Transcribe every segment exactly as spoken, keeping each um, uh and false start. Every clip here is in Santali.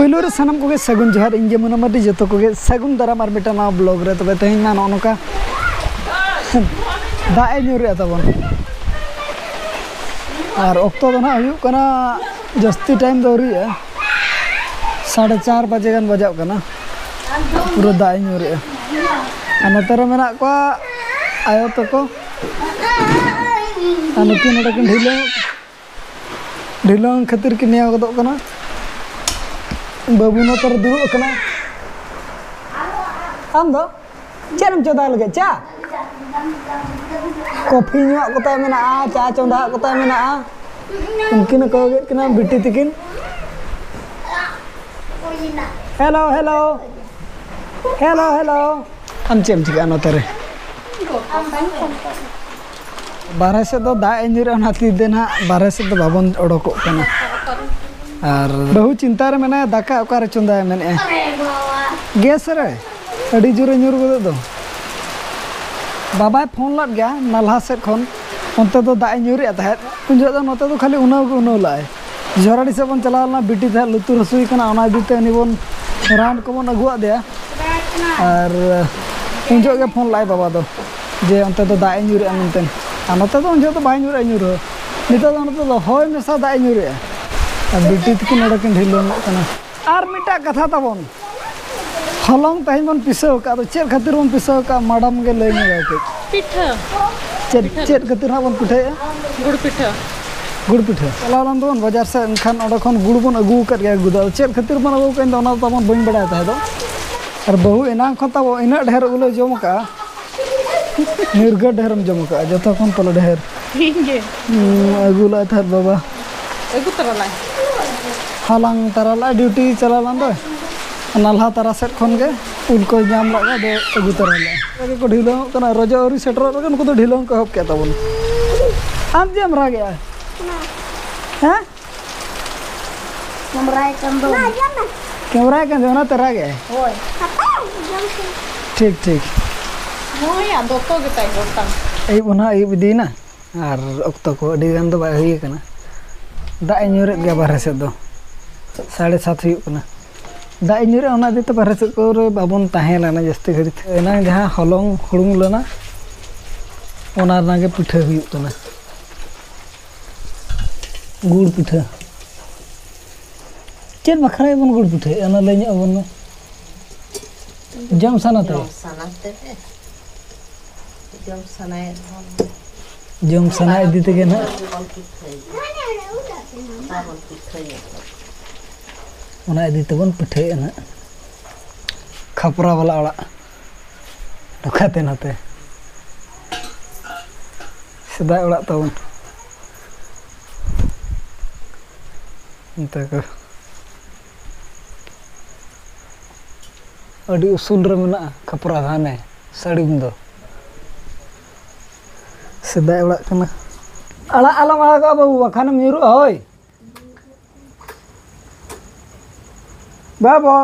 ᱯᱳᱭᱞᱳ ᱨᱮ ᱥᱟᱱᱟᱢ ᱠᱚᱜᱮ ᱥᱟᱹᱜᱩᱱ ᱡᱚᱦᱟᱨ, ᱤᱧ ᱜᱮ ᱢᱩᱱᱟ ᱢᱟᱨᱰᱤ, ᱡᱚᱛᱚ ᱠᱚᱜᱮ ᱥᱟᱹᱜᱩᱱ ᱫᱟᱨᱟᱢ ᱟᱨ ᱢᱤᱫᱴᱟᱝ ᱱᱟᱣᱟ ᱵᱞᱚᱜ ᱨᱮ᱾ ᱛᱚᱵᱮ ᱛᱮᱦᱮᱧ ᱢᱟ ᱱᱚᱜᱼᱚ ᱱᱚᱝᱠᱟ ᱫᱟᱜ ᱮ ᱧᱩᱨᱮᱜᱼᱟ ᱛᱟᱵᱚᱱ, ᱟᱨ ᱚᱠᱛᱚ ᱫᱚ ᱱᱟᱦᱟᱜ ᱦᱩᱭᱩᱜ ᱠᱟᱱᱟ, ᱡᱟᱹᱥᱛᱤ ᱴᱟᱭᱤᱢ ᱫᱚ ᱟᱹᱣᱨᱤᱭᱟᱜᱼᱟ, ᱥᱟᱲᱮ ᱪᱟᱨ ᱵᱟᱡᱮ ᱜᱟᱱ ᱵᱟᱡᱟᱜ ᱠᱟᱱᱟ, ᱯᱩᱨᱟᱹ ᱫᱟᱜ ᱮ ᱧᱩᱨᱮᱜᱼᱟ᱾ ᱟᱨ ᱱᱚᱛᱮ ᱨᱮ ᱢᱮᱱᱟᱜ ᱠᱚᱣᱟ ᱟᱭᱳ ᱛᱟᱠᱚ, ᱟᱨ ᱱᱩᱠᱤᱱ ᱱᱚᱰᱮ ᱠᱤᱱ ᱰᱷᱤᱞᱟᱹᱝ ᱰᱷᱤᱞᱟᱹᱝ ᱠᱷᱟᱹᱛᱤᱨ ᱠᱤᱱ ᱱᱮᱭᱟᱣ ᱜᱚᱫᱚᱜ ᱠᱟᱱᱟ᱾ ᱵᱟᱹᱵᱩ ᱱᱚᱛᱮ ᱨᱮ ᱫᱩᱲᱩᱵ ᱟᱠᱟᱱᱟ᱾ ᱟᱢ ᱫᱚ ᱪᱮᱫ ᱮᱢ ᱪᱚᱸᱫᱟ ᱞᱟᱹᱜᱤᱫ? ᱪᱟ? ᱠᱚᱯᱷᱤ ᱧᱩᱣᱟᱜ ᱠᱚᱛᱟᱭ ᱢᱮᱱᱟᱜᱼᱟ, ᱪᱟ ᱪᱚᱸᱫᱟᱣᱟᱜ ᱠᱚᱛᱟᱭ ᱢᱮᱱᱟᱜᱼᱟ᱾ ᱩᱱᱠᱤᱱ ᱦᱚᱸᱠᱚ ᱦᱮᱡ ᱠᱟᱱᱟ, ᱵᱤᱴᱤ ᱛᱤᱠᱤᱱ᱾ Hello, hello. Hello, hello. ᱟᱢ ᱪᱮᱫ ᱮᱢ ᱪᱤᱠᱟᱹᱜᱼᱟ ᱱᱚᱛᱮ ᱨᱮ? ᱵᱟᱨᱦᱮ ᱥᱮᱫ ᱫᱚ ᱫᱟᱜ ᱮ ᱧᱩᱨᱮᱜᱼᱟ, ᱚᱱᱟ ᱛᱤ ᱛᱮ ᱱᱟᱦᱟᱜ ᱵᱟᱨᱦᱮ ᱥᱮᱫ ᱫᱚ ᱵᱟᱵᱚᱱ ᱚᱰᱚᱠᱚᱜ ᱠᱟᱱᱟ᱾ ᱟᱨ ᱵᱟᱹᱦᱩ ᱪᱤᱱᱛᱟ ᱨᱮ ᱢᱮᱱᱟᱭᱟ, ᱫᱟᱠᱟ ᱚᱠᱟᱨᱮ ᱪᱚᱸᱫᱟᱭᱟ ᱢᱮᱱᱮᱫᱼᱟ᱾ ᱜᱮᱥ ᱨᱮ ᱟᱹᱰᱤ ᱡᱳᱨᱮ ᱧᱩᱨ ᱜᱚᱫᱚᱜ ᱫᱚ᱾ ᱵᱟᱵᱟᱭ ᱯᱷᱳᱱ ᱞᱮᱫ ᱜᱮᱭᱟ ᱱᱟᱞᱦᱟ ᱥᱮᱫ ᱠᱷᱚᱱ, ᱚᱱᱛᱮ ᱫᱚ ᱫᱟᱜ ᱮ ᱧᱩᱨᱮᱜᱼᱟ ᱛᱟᱦᱮᱸᱫ᱾ ᱩᱱ ᱡᱚᱦᱚᱜ ᱫᱚ ᱱᱚᱛᱮ ᱫᱚ ᱠᱷᱟᱹᱞᱤ ᱩᱱᱟᱹᱣ ᱜᱮ ᱩᱱᱟᱹᱣ ᱞᱟᱜᱼᱟᱭ᱾ ᱡᱷᱚᱨᱟᱰᱤ ᱥᱮᱫ ᱵᱚᱱ ᱪᱟᱞᱟᱣ ᱞᱮᱱᱟ, ᱵᱤᱴᱤ ᱛᱟᱦᱮᱸᱫ ᱞᱩᱛᱩᱨ ᱦᱟᱹᱥᱩᱭᱮ ᱠᱟᱱᱟ, ᱚᱱᱟ ᱤᱫᱤ ᱛᱮ ᱩᱱᱤ ᱵᱚᱱ ᱨᱟᱱ ᱠᱚᱵᱚᱱ ᱟᱹᱜᱩᱣᱟᱫ ᱫᱮᱭᱟ᱾ ᱟᱨ ᱩᱱ ᱡᱚᱦᱚᱜ ᱜᱮ ᱯᱷᱳᱱ ᱞᱟᱜᱼᱟᱭ ᱵᱟᱵᱟ ᱫᱚ, ᱡᱮ ᱚᱱᱛᱮ ᱫᱚ ᱫᱟᱜ ᱮ ᱧᱩᱨᱮᱜᱼᱟ ᱢᱮᱱᱛᱮ᱾ ᱟᱨ ᱱᱚᱛᱮ ᱫᱚ ᱩᱱ ᱡᱚᱦᱚᱜ ᱫᱚ ᱵᱟᱭ ᱧᱩᱨᱮᱜᱼᱟ ᱧᱩᱨ ᱦᱚᱸ᱾ ᱱᱤᱛᱚᱜ ᱫᱚ ᱱᱚᱛᱮ ᱫᱚ ᱦᱚᱭ ᱢᱮᱥᱟ ᱫᱟᱜ ᱮ ᱧᱩᱨᱮᱜᱼᱟ᱾ ᱟᱨ ᱵᱤᱴᱤ ᱛᱤᱠᱤᱱ ᱱᱚᱰᱮ ᱠᱤᱱ ᱰᱷᱤᱞᱟᱹᱝᱚᱜ ᱠᱟᱱᱟ᱾ ᱟᱨ ᱢᱤᱫᱴᱟᱜ ᱠᱟᱛᱷᱟ ᱛᱟᱵᱚᱱ, ᱦᱚᱞᱚᱝ ᱛᱮᱦᱮᱧ ᱵᱚᱱ ᱯᱤᱥᱟᱹᱣ ᱟᱠᱟᱫ, ᱟᱫᱚ ᱪᱮᱫ ᱠᱷᱟᱹᱛᱤᱨ ᱵᱚᱱ ᱯᱤᱥᱟᱹᱣ ᱟᱠᱟᱫ, ᱢᱟᱰᱟᱢ ᱜᱮ ᱞᱟᱹᱭ ᱧᱚᱜᱟᱭ ᱠᱟᱹᱡ᱾ ᱯᱤᱴᱷᱟᱹ᱾ ᱪᱮᱫ, ᱯᱤᱴᱷᱟᱹ᱾ ᱪᱮᱫ ᱠᱷᱟᱹᱛᱤᱨ ᱦᱟᱸᱜ ᱵᱚᱱ ᱯᱤᱴᱷᱟᱹᱭᱮᱫᱼᱟ? ᱜᱩᱲ ᱯᱤᱴᱷᱟᱹ᱾ ᱜᱩᱲ ᱯᱤᱴᱷᱟᱹ᱾ ᱪᱟᱞᱟᱣ ᱞᱮᱱ ᱫᱚᱵᱚᱱ ᱵᱟᱡᱟᱨ ᱥᱮᱫ, ᱮᱱᱠᱷᱟᱱ ᱚᱸᱰᱮ ᱠᱷᱚᱱ ᱜᱩᱲ ᱵᱚᱱ ᱟᱹᱜᱩ ᱟᱠᱟᱫ ᱜᱮᱭᱟ, ᱟᱹᱜᱩ ᱫᱚ᱾ ᱟᱫᱚ ᱪᱮᱫ ᱠᱷᱟᱹᱛᱤᱨ ᱵᱚᱱ ᱟᱹᱜᱩ ᱟᱠᱟᱫ, ᱤᱧ ᱫᱚ ᱚᱱᱟ ᱫᱚ ᱛᱟᱵᱚᱱ ᱵᱟᱹᱧ ᱵᱟᱲᱟᱭ ᱛᱟᱦᱮᱸ ᱫᱚ᱾ ᱟᱨ ᱵᱟᱹᱦᱩ ᱮᱱᱟᱝ ᱠᱷᱚᱱ ᱛᱟᱵᱚ ᱤᱱᱟᱹᱜ ᱰᱷᱮᱨ ᱩᱞᱮ ᱡᱚᱢ ᱟᱠᱟᱫᱼᱟ, ᱱᱤᱨᱜᱟᱹ ᱰᱷᱮᱨᱮᱢ ᱡᱚᱢ ᱟᱠᱟᱫᱼᱟ, ᱡᱚᱛᱚ ᱠᱷᱚᱱ ᱯᱟᱞᱮ ᱰᱷᱮᱨ᱾ ᱤᱧ ᱜᱮ᱾ ᱦᱩᱸ, ᱟᱹᱜᱩ ᱞᱟᱜ ᱛᱟᱦᱮᱸᱫ ᱵᱟᱵᱟ᱾ ᱟᱹᱜᱩ ᱛᱚᱨᱟ ᱞᱟᱭ᱾ ᱦᱟᱞᱟᱝ ᱛᱟᱨᱟ ᱞᱟᱜ, ᱰᱤᱭᱩᱴᱤ ᱪᱟᱞᱟᱣ ᱞᱮᱱ ᱫᱚᱭ᱾ ᱱᱟᱞᱦᱟ ᱛᱟᱨᱟ ᱥᱮᱫ ᱠᱷᱚᱱ ᱜᱮ ᱩᱞ ᱠᱚ ᱧᱟᱢ ᱞᱟᱜ ᱜᱮ, ᱟᱫᱚ ᱟᱹᱜᱩ ᱛᱚᱨᱟ ᱞᱟᱜ᱾ ᱚᱱᱟ ᱜᱮᱠᱚ ᱰᱷᱤᱞᱟᱹᱝᱚᱜ ᱠᱟᱱᱟ, ᱨᱚᱡᱚ ᱟᱹᱣᱨᱤ ᱥᱮᱴᱮᱨᱚᱜ ᱨᱮᱜᱮ ᱱᱩᱠᱩ ᱫᱚ ᱰᱷᱤᱞᱟᱹᱝ ᱠᱚ ᱮᱦᱚᱵ ᱠᱮᱫ ᱛᱟᱵᱚᱱᱟ᱾ ᱟᱢ ᱪᱮᱫ ᱮᱢ ᱨᱟᱜᱮᱜᱼᱟ? ᱦᱮᱸ? ᱠᱮᱢᱨᱟᱭ ᱠᱟᱱ ᱫᱚ᱾ ᱠᱮᱢᱨᱟᱭ ᱠᱟᱱ ᱫᱚ, ᱚᱱᱟᱛᱮ ᱨᱟᱜᱮᱜᱼᱟᱭ? ᱦᱳᱭ᱾ ᱴᱷᱤᱠ, ᱴᱷᱤᱠ᱾ ᱱᱩᱭᱟᱜ ᱫᱚᱛᱚ ᱜᱮᱛᱟᱭ ᱜᱚᱴᱟ᱾ ᱟᱹᱭᱩᱵ ᱦᱚᱸ ᱱᱟᱦᱟᱜ ᱟᱹᱭᱩᱵ ᱤᱫᱤᱭᱮᱱᱟ᱾ ᱟᱨ ᱚᱠᱛᱚ ᱠᱚ ᱟᱹᱰᱤ ᱜᱟᱱ ᱫᱚ ᱵᱟᱭ ᱦᱩᱭ ᱟᱠᱟᱱᱟ᱾ ᱫᱟᱜ ᱮ ᱧᱩᱨᱮᱫ ᱜᱮᱭᱟ ᱵᱟᱨᱦᱮ ᱥᱮᱫ ᱫᱚ᱾ ᱥᱟᱲᱮ ᱥᱟᱛ ᱦᱩᱭᱩᱜ ᱠᱟᱱᱟ᱾ ᱫᱟᱜ ᱤᱧ ᱧᱩᱨᱟ, ᱚᱱᱟ ᱤᱫᱤ ᱛᱮ ᱵᱟᱦᱨᱮ ᱥᱮᱫ ᱠᱚᱨᱮ ᱵᱟᱵᱚᱱ ᱛᱟᱦᱮᱸ ᱞᱮᱱᱟ ᱡᱟᱹᱥᱛᱤ ᱜᱷᱟᱹᱲᱤᱡ᱾ ᱮᱱᱟᱝ ᱡᱟᱦᱟᱸ ᱦᱚᱞᱚᱝ ᱦᱩᱲᱩᱝ ᱞᱮᱱᱟ, ᱚᱱᱟ ᱨᱮᱱᱟᱜ ᱜᱮ ᱯᱤᱴᱷᱟᱹ ᱦᱩᱭᱩᱜ ᱠᱟᱱᱟ᱾ ᱜᱩᱲ ᱯᱤᱴᱷᱟᱹ᱾ ᱪᱮᱫ ᱵᱟᱠᱷᱨᱟ ᱵᱚᱱ ᱜᱩᱲ ᱯᱤᱴᱷᱟᱹᱭᱮᱫᱼᱟ, ᱚᱱᱟ ᱞᱟᱹᱭ ᱧᱚᱜ ᱟᱵᱚᱱ ᱢᱮ᱾ ᱡᱚᱢ ᱥᱟᱱᱟ ᱛᱮ? ᱡᱚᱢ ᱥᱟᱱᱟ ᱛᱮ᱾ ᱡᱚᱢ ᱥᱟᱱᱟᱭᱮᱫ ᱵᱚᱱ᱾ ᱡᱚᱢ ᱥᱟᱱᱟ ᱤᱫᱤ ᱛᱮᱜᱮ ᱱᱟᱦᱟᱜ᱾ ᱵᱚᱱ ᱯᱤᱴᱷᱟᱹᱭᱟ᱾ ᱚᱱᱟ ᱵᱚᱱ ᱯᱤᱴᱷᱟᱹᱭᱟ᱾ ᱚᱱᱟ ᱤᱫᱤ ᱛᱮᱵᱚᱱ ᱯᱤᱴᱷᱟᱹᱭᱮᱫᱼᱟ ᱱᱟᱦᱟᱜ᱾ ᱠᱷᱟᱯᱨᱟ ᱵᱟᱞᱟ ᱚᱲᱟᱜ᱾ ᱱᱚᱝᱠᱟᱛᱮ ᱱᱚᱛᱮ ᱥᱮᱫᱟᱭ ᱚᱲᱟᱜ ᱛᱟᱵᱚᱱ᱾ ᱚᱱᱛᱮ ᱠᱚ ᱟᱹᱰᱤ ᱩᱥᱩᱞ ᱨᱮ ᱢᱮᱱᱟᱜᱼᱟ ᱠᱷᱟᱯᱨᱟ ᱫᱚ, ᱦᱟᱱᱮ ᱥᱟᱹᱲᱤᱢ ᱫᱚ᱾ ᱥᱮᱫᱟᱭ ᱚᱲᱟᱜ ᱠᱟᱱᱟ᱾ ᱟᱲᱟᱜ ᱟᱞᱚᱢ ᱟᱲᱟᱜᱚᱜᱼᱟ ᱵᱟᱹᱵᱩ, ᱵᱟᱠᱷᱟᱱᱮᱢ ᱧᱩᱨᱩᱜᱼᱟ᱾ ᱦᱳᱭ ᱵᱟᱹᱵᱩ,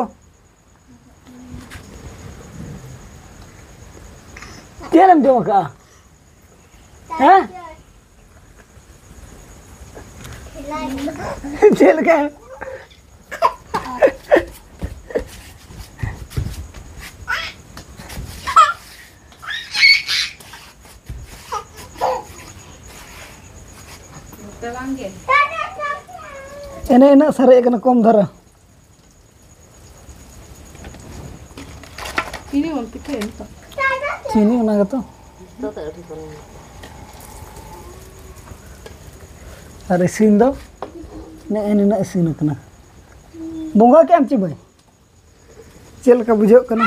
ᱪᱮᱫ ᱮᱢ ᱡᱚᱢ ᱟᱠᱟᱜᱼᱟ? ᱦᱮᱸ? ᱪᱮᱫ ᱞᱮᱠᱟ? ᱮᱱᱮ ᱤᱱᱟᱹᱜ ᱥᱟᱨᱮᱡ ᱠᱟᱱᱟ, ᱠᱚᱢ ᱫᱷᱟᱨᱟ᱾ ᱪᱤᱱᱤ ᱵᱚᱱ ᱯᱤᱴᱷᱟᱹᱭᱟ ᱱᱤᱛᱚᱜ᱾ ᱪᱤᱱᱤ ᱚᱱᱟ ᱜᱮᱛᱚ᱾ ᱱᱤᱛᱚᱜ ᱫᱚ ᱟᱹᱰᱤ ᱵᱚᱱ ᱟᱨ ᱤᱥᱤᱱ ᱫᱚ ᱱᱮᱜᱼᱮ ᱱᱤᱱᱟᱹᱜ ᱤᱥᱤᱱ ᱟᱠᱟᱱᱟ᱾ ᱵᱚᱸᱜᱟ ᱠᱮᱜ ᱟᱢ ᱪᱮ ᱵᱟᱹᱭ? ᱪᱮᱫ ᱞᱮᱠᱟ ᱵᱩᱡᱷᱟᱹᱜ ᱠᱟᱱᱟ?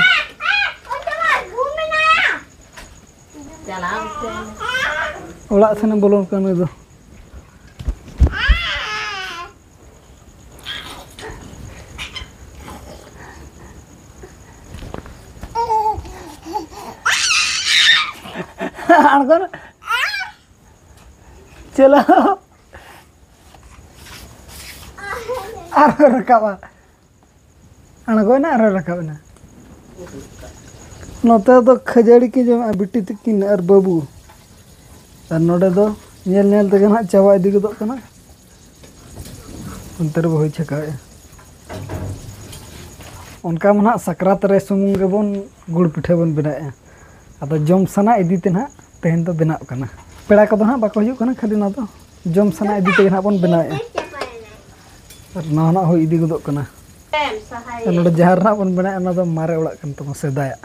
ᱪᱟᱞᱟᱣ ᱩᱛᱟᱹᱨ ᱮᱱᱟ᱾ ᱚᱲᱟᱜ ᱥᱮᱱᱮ ᱵᱚᱞᱚᱱ ᱠᱟᱱᱟ ᱱᱩᱭ ᱫᱚ᱾ ᱟᱬᱜᱚᱱ᱾ ᱪᱚᱞᱚ᱾ ᱟᱨᱦᱚᱸ ᱨᱟᱠᱟᱵᱼᱟ᱾ ᱟᱬᱜᱚᱭᱮᱱᱟ, ᱟᱨᱦᱚᱸ ᱨᱟᱠᱟᱵ ᱮᱱᱟ᱾ ᱱᱚᱛᱮ ᱫᱚ ᱠᱷᱟᱹᱡᱟᱹᱲᱤ ᱠᱤᱱ ᱡᱚᱢᱮᱜᱼᱟ ᱵᱤᱴᱤ ᱛᱟᱹᱠᱤᱱ ᱟᱨ ᱵᱟᱹᱵᱩ᱾ ᱟᱨ ᱱᱚᱰᱮ ᱫᱚ ᱧᱮᱞ ᱧᱮᱞ ᱛᱮᱜᱮ ᱱᱟᱦᱟᱜ ᱪᱟᱵᱟ ᱤᱫᱤ ᱜᱚᱫᱚᱜ ᱠᱟᱱᱟ᱾ ᱚᱱᱛᱮ ᱨᱮᱵᱚ ᱦᱩᱭ ᱪᱷᱟᱠᱟᱣᱮᱜᱼᱟ᱾ ᱚᱱᱠᱟ ᱢᱟ ᱱᱟᱦᱟᱜ ᱥᱟᱠᱨᱟᱛ ᱨᱮ ᱥᱩᱢᱩᱝ ᱜᱮᱵᱚᱱ ᱜᱩᱲ ᱯᱤᱴᱷᱟᱹ ᱵᱚᱱ ᱵᱮᱱᱟᱣᱮᱫᱼᱟ᱾ ᱟᱫᱚ ᱡᱚᱢ ᱥᱟᱱᱟ ᱤᱫᱤ ᱛᱮ ᱱᱟᱦᱟᱜ ᱛᱮᱦᱮᱧ ᱫᱚ ᱵᱮᱱᱟᱣ ᱠᱟᱱᱟ᱾ ᱯᱮᱲᱟ ᱠᱚᱫᱚ ᱱᱟᱦᱟᱜ ᱵᱟᱠᱚ ᱦᱤᱡᱩᱜ ᱠᱟᱱᱟ, ᱠᱷᱟᱹᱞᱤ ᱱᱚᱣᱟ ᱫᱚ ᱡᱚᱢ ᱥᱟᱱᱟ ᱤᱫᱤ ᱛᱮᱜᱮ ᱱᱟᱦᱟᱜ ᱵᱚᱱ ᱵᱮᱱᱟᱣᱮᱫᱼᱟ᱾ ᱟᱨ ᱱᱟᱣᱟ ᱱᱟᱜ ᱦᱩᱭ ᱤᱫᱤ ᱜᱚᱫᱚᱜ ᱠᱟᱱᱟ᱾ ᱟᱨ ᱱᱚᱰᱮ ᱡᱟᱦᱟᱸ ᱨᱮ ᱱᱟᱦᱟᱜ ᱵᱚᱱ ᱵᱮᱱᱟᱣᱮᱫᱼᱟ, ᱚᱱᱟ ᱫᱚ ᱢᱟᱨᱮ ᱚᱲᱟᱜ ᱠᱟᱱ ᱛᱟᱵᱚᱱᱟ, ᱥᱮᱫᱟᱭᱟᱜ᱾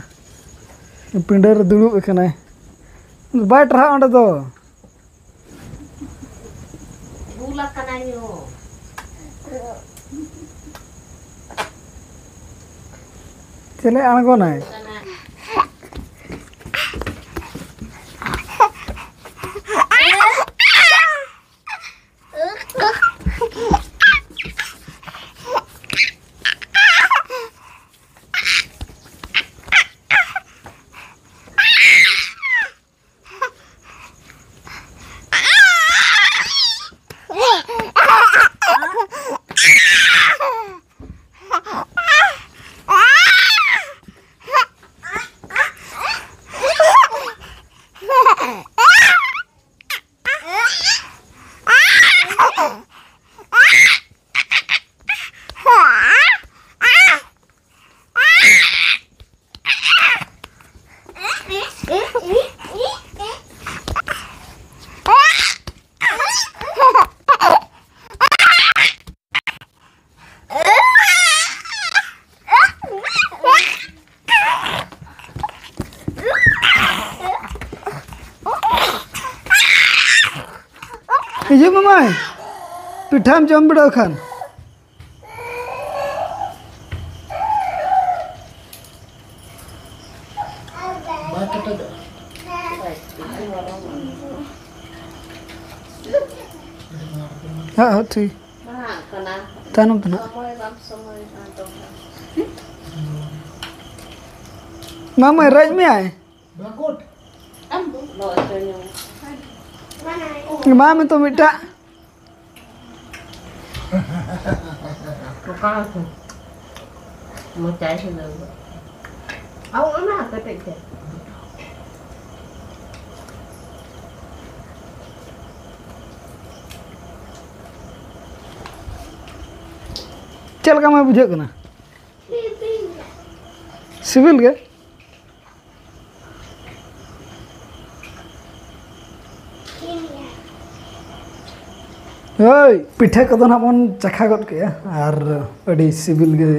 ᱯᱤᱸᱰᱟᱹ ᱨᱮ ᱫᱩᱲᱩᱵ ᱟᱠᱟᱱᱟᱭ, ᱵᱟᱭ ᱴᱟᱨᱦᱟᱜ ᱚᱸᱰᱮ ᱫᱚ᱾ ᱵᱩᱞ ᱟᱠᱟᱱᱟ ᱧᱩ᱾ ᱪᱮᱞᱮ ᱟᱬᱜᱚᱱᱟᱭ? ᱠᱟᱱᱟ᱾ ᱦᱤᱡᱩᱜ ᱢᱮ ᱢᱟᱹᱭ, ᱯᱤᱴᱷᱟᱹᱢ ᱡᱚᱢ ᱵᱤᱰᱟᱹᱣ ᱠᱷᱟᱱ᱾ ᱦᱮᱸ, ᱦᱮᱸ, ᱴᱷᱤᱠ᱾ ᱛᱟᱭᱱᱚᱢ ᱛᱮ ᱱᱟᱦᱟᱜ᱾ ᱢᱟ ᱢᱟᱹᱭ, ᱨᱮᱡ ᱢᱮᱭᱟᱭ᱾ ᱮᱢᱟ ᱢᱮ ᱛᱚ ᱢᱤᱫᱴᱟᱜ᱾ ᱚᱠᱟ ᱠᱚ? ᱢᱚᱪᱟᱭ ᱦᱤᱞᱟᱹᱣ ᱜᱚᱫ᱾ ᱟᱵᱚ ᱚᱱᱟ ᱠᱟᱹᱴᱤᱡ ᱛᱮ᱾ ᱪᱮᱫ ᱞᱮᱠᱟ ᱢᱟ ᱵᱩᱡᱷᱟᱹᱜ ᱠᱟᱱᱟ? ᱥᱤᱵᱤᱞ ᱜᱮ᱾ ᱦᱳᱭ, ᱯᱤᱴᱷᱟᱹ ᱠᱚᱫᱚ ᱱᱟᱦᱟᱜ ᱵᱚᱱ ᱪᱟᱠᱷᱟ ᱜᱚᱫ ᱠᱮᱜᱼᱟ ᱟᱨ ᱟᱹᱰᱤ ᱥᱤᱵᱤᱞ ᱜᱮ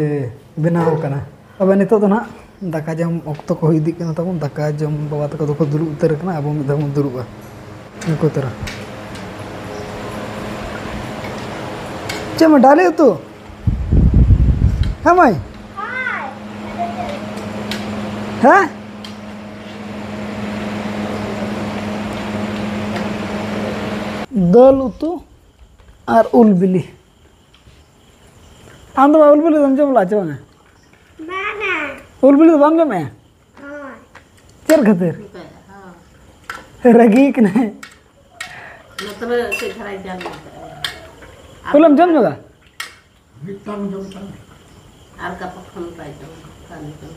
ᱵᱮᱱᱟᱣ ᱠᱟᱱᱟ᱾ ᱛᱚᱵᱮ ᱱᱤᱛᱚᱜ ᱫᱚ ᱱᱟᱦᱟᱜ ᱫᱟᱠᱟ ᱡᱚᱢ ᱚᱠᱛᱚ ᱠᱚ ᱦᱩᱭ ᱤᱫᱤᱜ ᱠᱟᱱᱟ ᱛᱟᱵᱚᱱ᱾ ᱫᱟᱠᱟ ᱡᱚᱢ ᱵᱟᱵᱟ ᱛᱟᱠᱚ ᱫᱚᱠᱚ ᱫᱩᱲᱩᱵ ᱩᱛᱟᱹᱨ ᱟᱠᱟᱱᱟ, ᱟᱵᱚ ᱢᱤᱫ ᱫᱷᱟᱣ ᱵᱚᱱ ᱫᱩᱲᱩᱵᱼᱟ᱾ ᱱᱩᱠᱩ ᱛᱚᱨᱟ᱾ ᱪᱮᱫ ᱢᱟ ᱰᱟᱞᱮ ᱩᱛᱩ? ᱦᱮᱸ ᱢᱟᱹᱭ? ᱦᱮᱸ? ᱫᱟᱹᱞ ᱩᱛᱩ ᱟᱨ ᱩᱞ ᱵᱤᱞᱤ᱾ ᱟᱢ ᱫᱚ ᱩᱞ ᱵᱤᱞᱤ ᱫᱚᱢ ᱡᱚᱢ ᱞᱟᱜᱼᱟ ᱪᱮ ᱵᱟᱝᱟ? ᱵᱟᱝᱟ᱾ ᱩᱞ ᱵᱤᱞᱤ ᱫᱚ ᱵᱟᱢ ᱡᱚᱢᱮᱜᱼᱟ? ᱦᱳᱭ᱾ ᱪᱮᱫ ᱠᱷᱟᱹᱛᱤᱨ? ᱦᱳᱭ᱾ ᱨᱟᱹᱜᱤ ᱠᱟᱱᱟᱭ᱾ ᱱᱚᱛᱮ ᱨᱮ ᱪᱮᱫ ᱫᱷᱟᱨᱟᱭ ᱡᱟᱝ ᱟᱠᱟᱫᱼᱟ? ᱩᱞᱮᱢ ᱡᱚᱢ ᱧᱚᱜᱟ? ᱢᱤᱫᱴᱟᱝ ᱡᱚᱢ ᱛᱟᱢ᱾ ᱟᱨ ᱜᱟᱯᱟ ᱠᱷᱚᱱ ᱵᱟᱭ ᱡᱚᱢ ᱠᱟᱱ ᱫᱚ᱾